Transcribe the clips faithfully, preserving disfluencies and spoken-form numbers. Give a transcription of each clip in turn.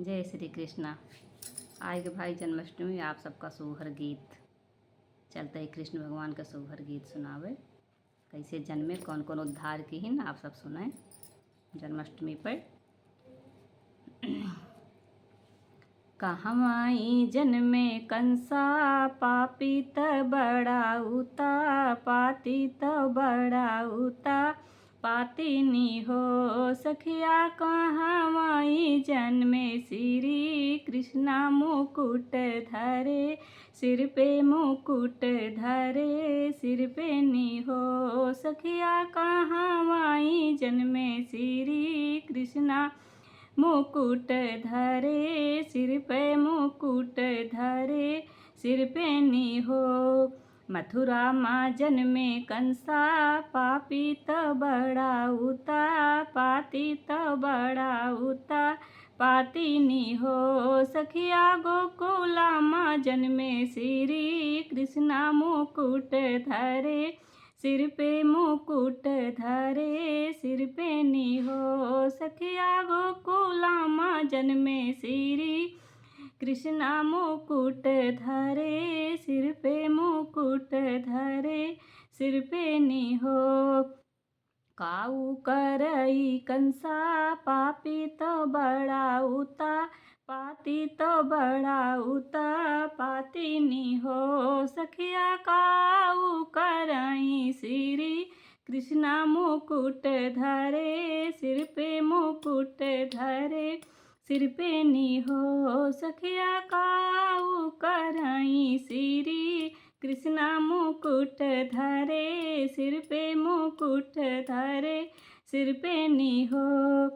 जय श्री कृष्णा। आइगे भाई जन्माष्टमी, आप सबका सोहर गीत। चलते ही कृष्ण भगवान का सोहर गीत सुनावे। कैसे जन्मे, कौन कौन उद्धार किहिन, आप सब सुने जन्माष्टमी पर। कहवाई जन्मे कंसा, पापी त बड़ा उता, पाती त बड़ा उता, पातिनी हो सखिया। कहवाई जन्मे श्री कृष्णा, मुकुट धरे सिर पे मुकुट धरे, सिर पे नी हो सखिया। कहवाई जन्मे श्री कृष्णा, मुकुट धरे सिर पे मुकुट धरे, सिर पे नी हो। मथुरा मा जन्मे कंसा, पापी त बड़ा उता, पाती त बड़ा उता, पातिनी हो सखिया। गोकुला मा जन्मे श्री कृष्णा, मुकुट धरे सिर पे मुकुट धरे, सिर पे नी हो सखिया। गोकुला मा जन्मे श्री कृष्णा, मुकुट धरे सिर पे मुकुट धरे, सिर पे नी हो। काऊ करई कंसा, पापी त बड़ा उता, पाती त बड़ा उता, पातिनी हो सखिया। काऊ करई श्री कृष्णा, मुकुट धरे सिर पे मुकुट धरे, सिर पे नी हो सखिया। काऊ करई श्री कृष्णा, मुकुट धरे सिर पे मुकुट धरे, सिर पे नी हो।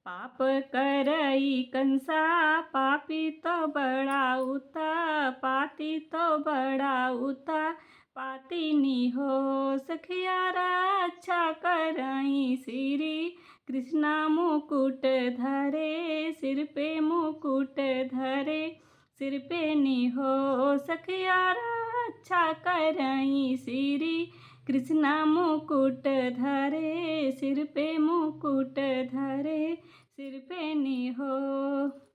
पाप करई कंसा, पापी त बड़ा उता, पाती त बड़ा उता, पातिनी हो सखिया। रक्षा करई श्री कृष्णा, मुकुट धरे सिर पे मुकुट धरे, सिर पे नी हो सखिया। रक्षा करई श्री कृष्णा, मुकुट धरे सिर पे मुकुट धरे, सिर पे नी हो।